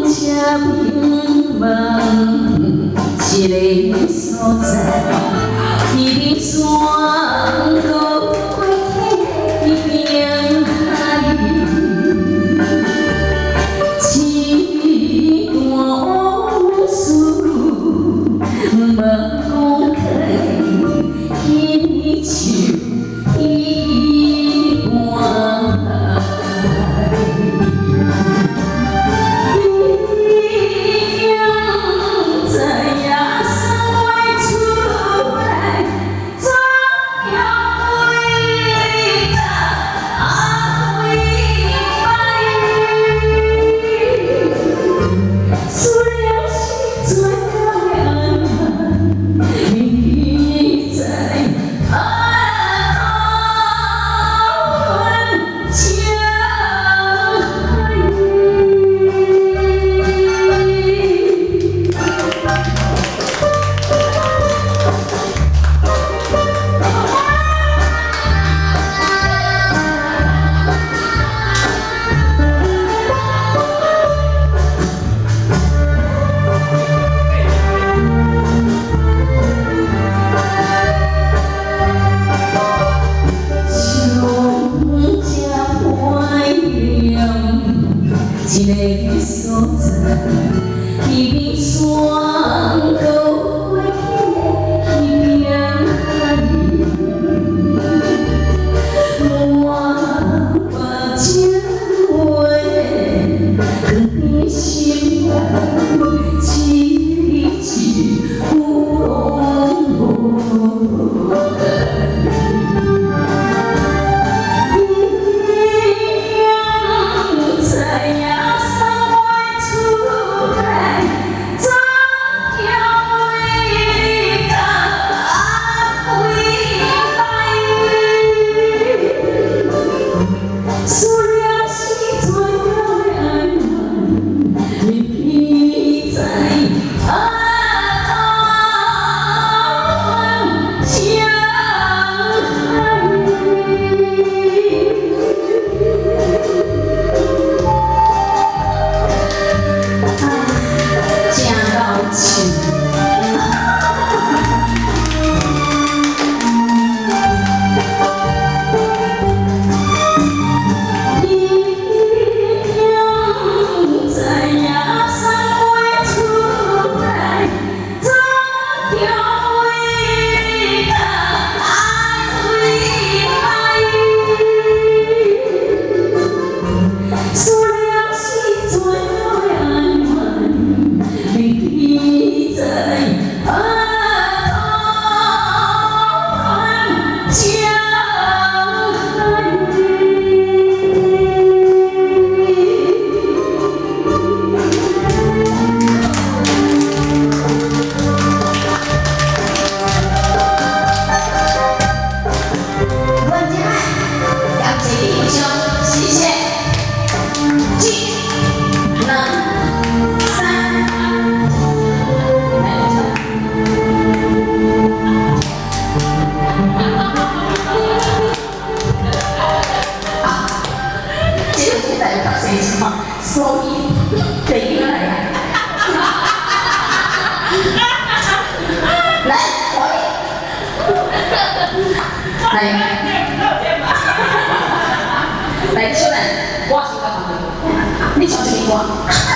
這迷茫一个所在，彼邊山閣過彼邊海，一段往事毋茫講開，彼樹彼半海。已經知影送袂出來，怎樣為你啊幾擺？思念是最後的安排，你在愛情海。想這懷念一个所在，彼邊山閣過彼邊海，滿目情話藏佇心內，一句攏無愛。已經知影送袂出來，怎樣為你甲幾擺？思念是最後的安排，你在愛情海。啊，真𠢕唱。已經知影送袂出來，怎樣為你甲幾擺？思念是最後的安排，你在愛情海。阮真愛，感謝你欣賞，謝謝。一、兩、三，來，我唱。啊，這個現在較細唱，所以第一來啊。來，我來，來，出來，我先甲問你，你唱啥物歌？